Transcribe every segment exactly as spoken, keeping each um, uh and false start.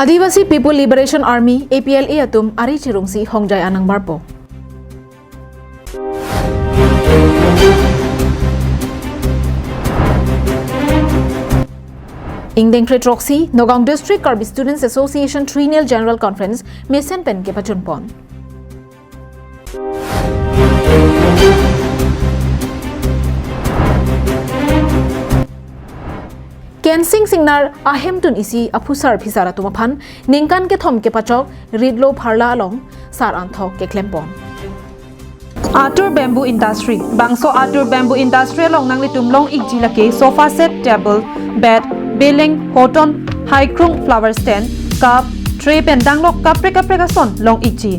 Adivasi People Liberation Army, A P L A atum ari chirungsi hongjai an nangbarpo. Ingdeng kre throksi, Nagaon District Karbi Students Association Triennial General Conference mesen pen kepachunpon. Kensing Singnar ahemtun isi aphusar phisar atum aphan ningkan kethom kepachok Ritlo Pharla along sar anthok keklempon. Atur Bamboo Industry. Bangso Atur Bamboo Industry along nanglitum long-ikji lake sofa set, table, bed, beleng, hoton, haikrung, flower stand, cup, tray pen danglok kaprek kaprek ason long-ikji.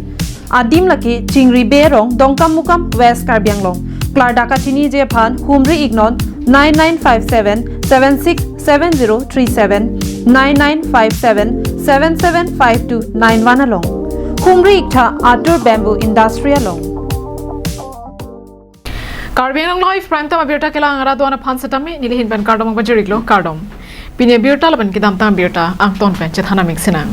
Adim lake Chingri Bey arong, Dongkamukam, West Karbi Anglong. Klardak kachiniji aphan humri-iknon nine nine five seven seven six seven zero three seven, nine nine five seven seven seven five two nine one along. Humri-iktha Atur Bamboo Industry along. Karbi Anglong Live Prime Time abirta kelang arat do-an aphan setame neli ahin pen kardom pajir-iklo, kardom. Pini abirta lapen kedamtang abirta angton pen chethan amik sinang.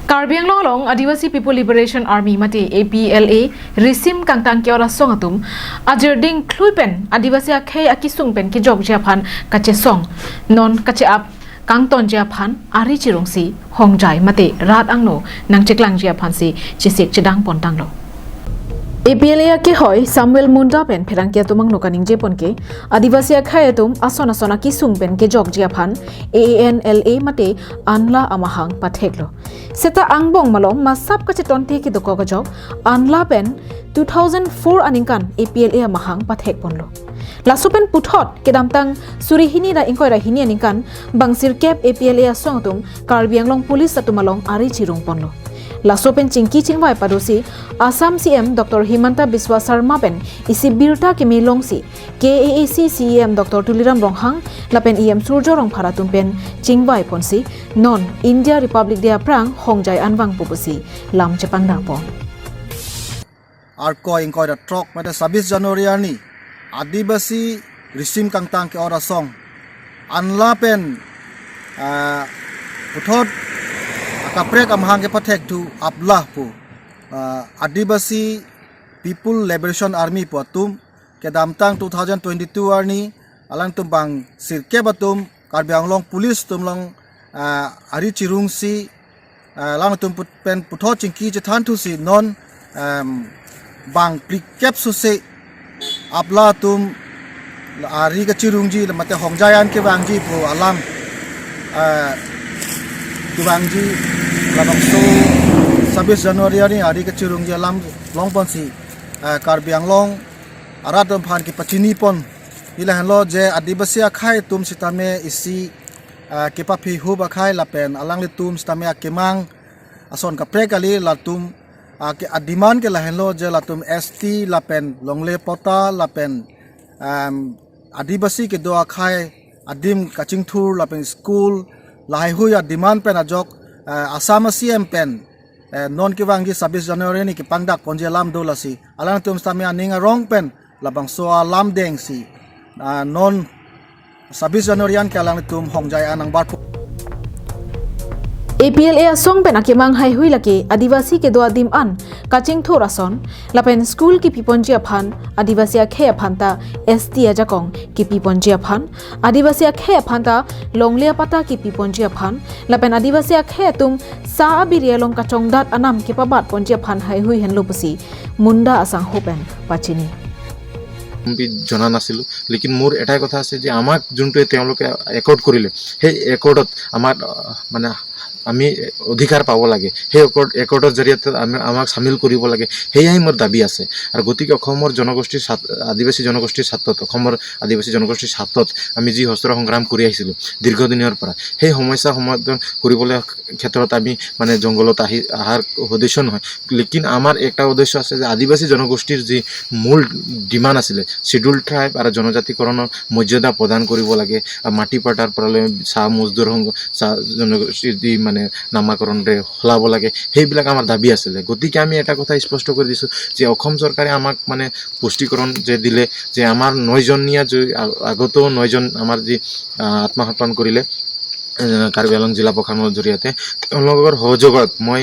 Karbi Anglong along Adivasi People Liberation Army mate A P L A risim kangtang ke-ot asong atum ajirding khlui pen Adivasi akhei akesung pen kejokji aphan kachesong, non kache-ap kangtonji aphan ari chirungsi hongjai mate rat angno nangcheklangji aphansi chesik chedangpon tanglo. A P L A akehoi Samuel Munda pen pherangke atum angno kaningjepon ke, Adivasi akhei atum ason ason akesung pen kejokji aphan A A N L A mate ANLA amahang patheklo. Seta angbong malom masap kachetonte kedokok ajok ANLA pen two thousand four aningkan A P L A amahang pathekponlo. Laso pen puthot kedamtang suri hini ra ingkoi ra hini aningkan bang sirkep A P L A asong atum Karbi Anglong Police atum along ari chirungponlo. Laso pen chingki chingvai padosi Assam C M Doctor Himanta Biswa Sarma pen isi birta keme longsi K A A C C E M Doctor Tuliram Ronghang lapen E M Surjya Rongphar atum pen chingvaiponsi non India Republic Day aphrang hongjai an vangpo pusi lam chepangdapon. Arkoi ingkoi ra throk mate sabis January arni Adivasi risim kangtang ke-ot asong ANLA pen, ah, puthot akaprek amahang kepathek thu APLA pu, ah, Adivasi People Liberation Army pu atum kedamtang two thousand twenty-two arni alangtum bang sirkep atum Karbi Anglong Police atum along, ah, ari chirungsi, ah, alangtum put-, pen puthot chingki chethanthusi non, em, bang phlikep sose APLA atum ari kachirungji mate hongjai an kevangji pu alam, ah, kevangji labangso sabis January arni ari kachirungji alam longponsi, ah, Karbi Anglong arat atum aphan kepachinipon. Ila henlo je Adivasi akhei atum sitame isi, ah, kepaphi hup akhei lapen alanglitum sitame akemang ason kaprek kali, latum, ah, ke ademand ke lahenlo je latum S T lapen longle patta lapen, em, Adivasi kedo akhei adim kachingthur lapen school lahaihui ademand pen ajok, eh, Assam C M pen, eh, non kevangji sabis January arni kepangdakponji alam do lasi alangtum sitame aning arong pen labangso alam dengsi, ah, non sabis January an ke alangtum hongjai an nangbarpo. A P L A asong pen akemang haihui lake Adivasi kedo adim an kachingthur ason lapen school kipiponji aphan, Adivasi akhei aphanta S T ajakong kipiponji aphan, Adivasi akhei aphanta longle apatta kipiponji aphan lapen Adivasi akhei atum sa abiri along kachongdat anam kepabatponji aphan haihui henlo pusi Munda asangho pen pachini. আমি জনা নাছিলো। লেকিন মোৰ এটাই কথা আছে যে আমাক যোনটোৱে তেওঁলোকে একৰ্ড কৰিলে, সেই একৰ্ডত আমাৰ, আহ, মানে আমি অধিকাৰ পাব লাগে, সেই একৰ্ড, একৰ্ডৰ জৰিয়তে আমি, আমাক চামিল কৰিব লাগে, সেয়াই মোৰ দাবী আছে। আৰু গতিকে অসমৰ জনগোষ্ঠীৰ স্বাৰ্থ, আদিবাসী জনগোষ্ঠীৰ স্বাৰ্থত, অসমৰ আদিবাসী জনগোষ্ঠীৰ স্বাৰ্থত আমি যি হস্ত্ৰ সংগ্ৰাম কৰি আহিছিলোঁ দীৰ্ঘদিনৰ পৰা, সেই সমস্যা সমাধান কৰিবলৈ ক্ষেত্ৰত আমি মানে জংঘলত আহি অহাৰ উদ্দেশ্য নহয়। লেকিন আমাৰ এটা উদ্দেশ্য আছে যে আদিবাসী জনগোষ্ঠীৰ যি মূল ডিমাণ্ড আছিলে, শ্বিডিউল ট্ৰাইব আৰু জনজাতিকৰণৰ মৰ্যাদা প্ৰদান কৰিব লাগে, আৰু মাটি পাট্টাৰ পৰা লৈ চাহ মজদুৰ সংঘ, চাহ জনগোষ্ঠীৰ যি মানে নামাকৰণৰে সলাব লাগে, সেইবিলাক আমাৰ দাবী আছিলে। গতিকে আমি এটা কথা স্পষ্ট কৰি দিছোঁ যে অসম চৰকাৰে আমাক মানে পুষ্টীকৰণ যে দিলে, যে আমাৰ নয়জনীয়া যে আ-, আগতেও নয়জন আমাৰ যি, আ, আত্মসমৰ্পণ কৰিলে, এ, কাৰ্বি আংলং জিলা প্ৰশাসনৰ জৰিয়তে তেওঁলোকৰ সহযোগত মই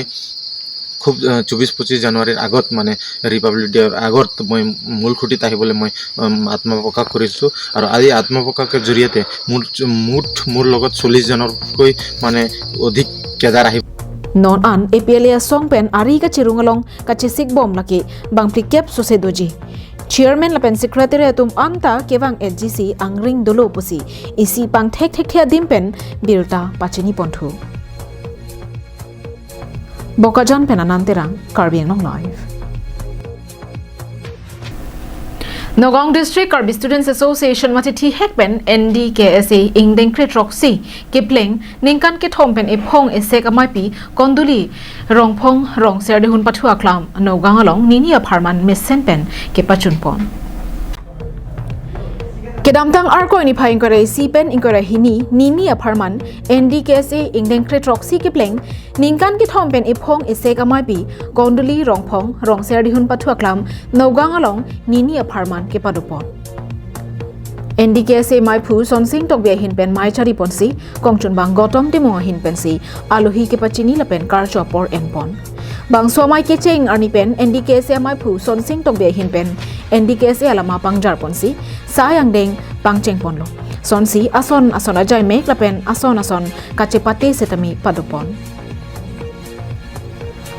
খুব, এ, চৌবিশ পঁচিশ জানুৱাৰীৰ আগত, মানে, ৰিপাব্লিক ডেৰ আগত মই মূল খুঁটিত আহিবলৈ মই, উম, আত্মপ্ৰকাশ কৰিছোঁ। আৰু আজি আত্মপ্ৰকাশৰ জৰিয়তে মোৰ, মুঠ মোৰ লগত চল্লিশ জনতকৈ, মানে, অধিক কেডাৰ আহিব। Non an A P L A asong pen ari kachirung along kachesik bom lake bangphlikep sose doji. Chairman lapen secretary atum anta kevang H G C angring dolo pusi isi pangthek thekthe adim pen birta pachini ponthu. Bokajan pen Anand Terang, Karbi Anglong Live. Nagaon District Karbi Students Association mate thihek pen N D K S A ingdeng kre throksi kepleng ningkan kethom pen ephong esek ameipi Konduli Rongphong Rongser Dihun pathu aklam Nagaon along nini apharman mesen pen kepachunpon. Kedamtang Arkoi niphai ingkoi ra isi pen ingkoi ra hini nini apharman N D K S A ingdeng kre throksi kepleng ningkan kethom pen ephong esek ameipi Konduli Rongphong Rongser Dihun pathu aklam Nagaon along nini apharman kepadopon. N D K S A meiphu Sonsing Tokbi ahin pen mei chariponsi, kongchunbang Gautam Timung ahin pensi alohi kepachini lapen karcho apor enpon. Bangso amei kecheng arni pen N D K S A meiphu Sonsing Tokbi ahin pen N D K S A alama pangjarponsi, sai angdeng pangchengponlo. Sonsi ason ason ajaimek lapen ason ason kachepate setame padopon.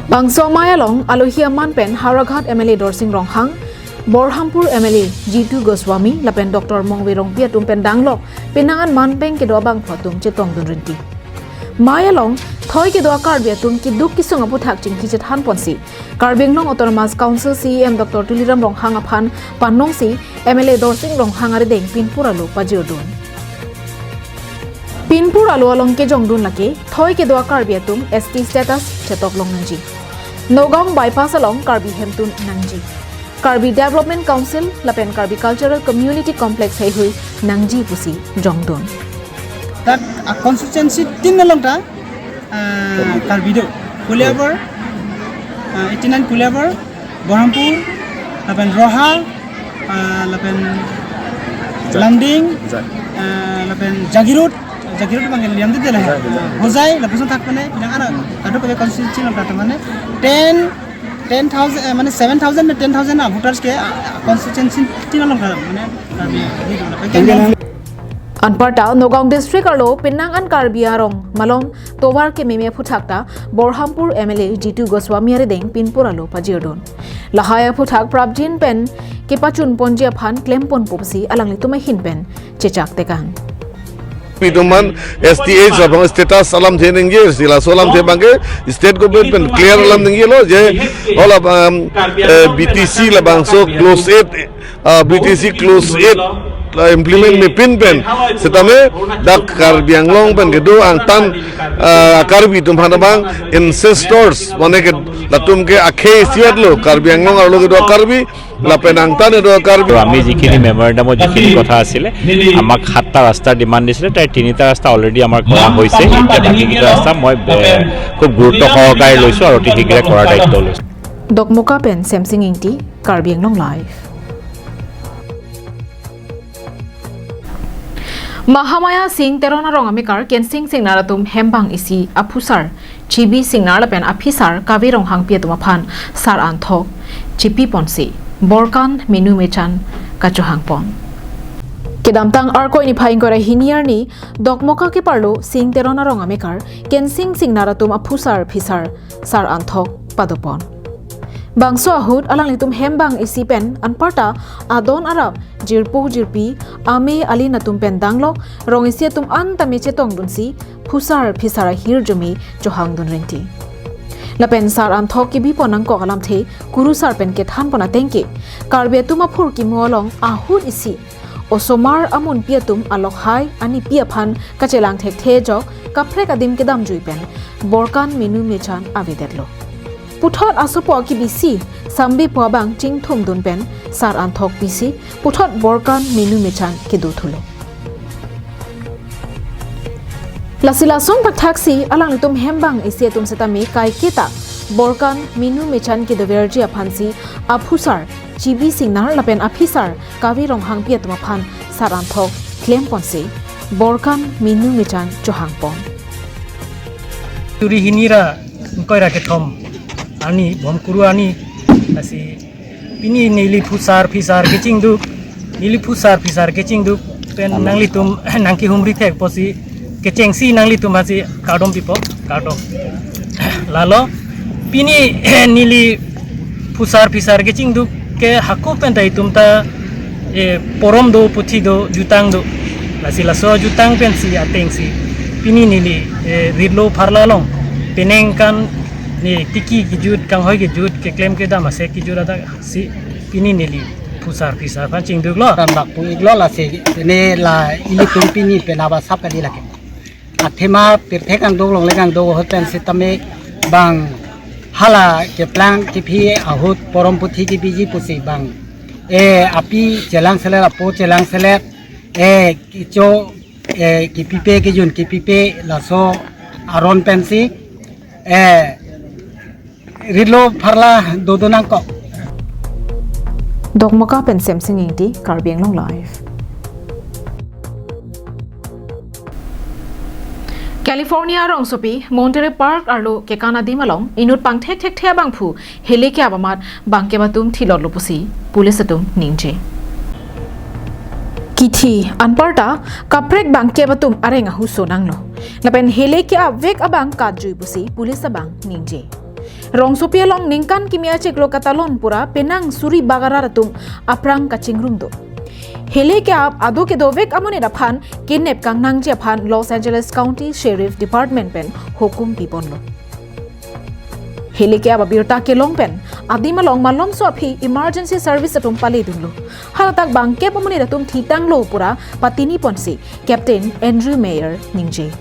Bangso amei along alohi aman pen Howraghat M L A Dorsing Ronghang, Borhampur M L A Jitu Goswami lapen Doctor Mongve Rongpi atum pen danglok penang an manpeng kedo abangphu atum chetongdun rinti. Mei along thoi kedo a-Karbi atum keduk kesung aphuthak chingki chethanponsi, Karbi Anglong Autonomous Council C E M Doctor Tuliram Ronghang aphan panongsi M L A Dorsing Ronghang arideng pinpur alo pajirdun. Pinpur alo along kejongdun lake thoi kedo a-Karbi atum S T status chetok long nangji. Nagaon bypass along Karbi hemtun nangji. Karbi Development Council lapen Karbi Cultural Community Complex heihui nangji pusi jongdun. That, uh, constituency tin along ta, uh, Karbi do. Koilabor, uh, eighty-nine Koilabor, Borhampur, lapen Roha, ah, lapen Lumding, ah, lapen Jagiroad, Jagiroad bang liam de la. Hojai, lapuson thak mane, nang ana, kadokave constituency along kata mane, ten, ten thousand, eh, mane seven thousand, ten thousand na voters ke, ah, constituency tin along kata mane, kami, ini dulu, lapen Anparta, Nagaon District arlo penang an Karbi arong malom tovar kememe aphuthak ta Borhampur M L A Jitu Goswami arideng pinpur alo pajirdun. Lahai aphuthak prapjin pen kepachunponji aphan klemponpo pusi alanglitum ahin pen chechak tekang. Itum aphan S T H labang status alamthe ningje, si laso alamthe abangke state government pen clear alam ningjelo je, all of, um, eh, B T C labangso clause eight, ah, B T C clause eight, ah, implement mepin pen setame dak Karbi Anglong pen kedo angtan, ah, Karbi atum aphan abang ancestors, mane ke latum ke akhei isivet lo, Karbi Anglong arlo kedo Karbi, lapen angtan kedo Karbi. আৰু আমি যিখিনি মেমৰেণ্ডামত যিখিনি কথা আছিলে, আমাক সাতটা ৰাস্তাৰ ডিমাণ্ড দিছিলে, তাই তিনিটা ৰাস্তা অলৰেডি আমাৰ কৰা হৈছে। এতিয়া বাকীকেইটা ৰাস্তা মই, এ, খুব গুৰুত্ব সহকাৰে লৈছোঁ আৰু অতি শীঘ্ৰে কৰাৰ দায়িত্ব লৈছোঁ। Dokmoka pen Semsing Ingti, Karbi Anglong Live. Mahamaya Sing Teron arong amekar Kensing Singnar atum hembang isi aphusar Chibi Singnar lapen aphisar Kavi Ronghangpi atum aphan sar anthok chipiponsi borkan menu mechan kachohangpon. Kedamtang Arkoi niphai ingkoi ra hini arni Dokmoka keparlo Sing Teron arong amekar Kensing Singnar atum aphusar phisar sar anthok padopon. Bangso ahut alanglitum hembang isi pen anparta adon arap jirpo jirpi ame alin atum pen danglok rong isi atum anta me chetongdunsi phusar phisar ahirjume chohangdun rinti. Lapen sar anthok kebipon nangkok alamthe kurusar pen kethanpon atengke Karbi atum aphurkimo along ahut isi osomar amunpi atum alokhai anipi aphan kachelang thekthe ajok kaprek adim kedamjui pen borkan menu mechan avedetlo. Puthot asopo kebisi sambepo abang chingthumdun pen sar anthok pisi puthot borkan menu mechan kedothulo. Lasi lason thakthak si alanglitum hembang isi atum setame kaiketa borkan menu mechan kedoverji aphansi aphusar Chibi Singnar lapen aphisar Kavi Ronghangpi atum aphan sar anthok klemponsi borkan menu mechan chohangpon. Suri hini ra ingkoi ra kethom arni, bom kuru arni, lasi pini neli phusar phisar kechingduk, neli phusar phisar kechingduk pen nanglitum nangkehumri thek pusi kechengsi nanglitum aphansi kardom pipo, kardom. Lalo pini neli phusar phisar kechingduk ke hako pen ta itum ta, eh, porom do, puthi do, jutang do. Lasi laso jutang pensi atengsi pini neli, eh, ritlo pharla along penang kan ne tiki kejut, kanghoi kejut, keklem kedam asek kejut adak si pini neli phusar phisar aphan chingduklo. Tan bak pu iklo, lasi ne la ilitum pini pen aba sap kali lake. Athema pirthe kangduk longle kangduk ahut pen sitame bang hala keplang kephi ahut porom puthi kepiji pusi bang, eh, api chelangselet, apo chelangselet, eh, kecho, eh, kepipe, kejun kepipe, laso aron pensi, eh, ritlo pharla dodo nangkok. Dokmoka pen Semsing Ingti, Karbi Anglong Live. California rongsopi Monterey Park arlo kekan adim along inut pangthekthekthe abangphu hele ke-ap amat bangkep atum thilotlo pusi police atum ningje. Kithi anparta kaprek bangkep atum areng ahuso nanglo. Lapen hele ke-ap vek abang katjui pusi police abang ningje. Rongsopi along ningkan kimi achiklo katalon pura penang suri bagarar atum aphrang kachingrum do. Hele ke-ap ado kedovek amonit aphan kenep kangnangji aphan Los Angeles County Sheriff Department pen hukum piponlo. Hele ke-ap abirta kelong pen adim along malomso aphi emergency service atum paledunlo. Halatak bangkep amonit atum thitanglo pura patini ponsi Captain Andrew Mayer ningje.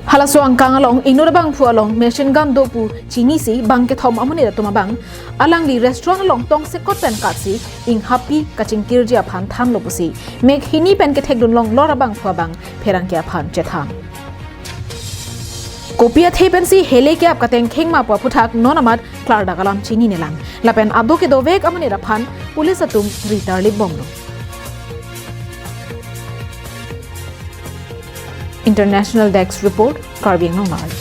Halaso angkang along inut abangphu along machine gun do pu chinisi bangkethom amonit atum abang alangli restaurant along tongsekot pen katsi inghapi kachingkirji aphan thanlo pusi mek hini pen kethekdun longlor abangphu abang pherangke aphan chethan. Kopi athe pensi hele ke-ap katengkheng ma pu aphuthak non amat klardak alam chininelang. Lapen ado kedovek amonit aphan police atum ritar lipbomlo. International Desk Report, Karbi Anglong Live.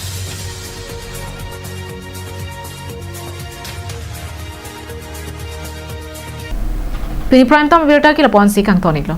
Pini Prime Time abirta ke lapu-ansi kangtoniklo.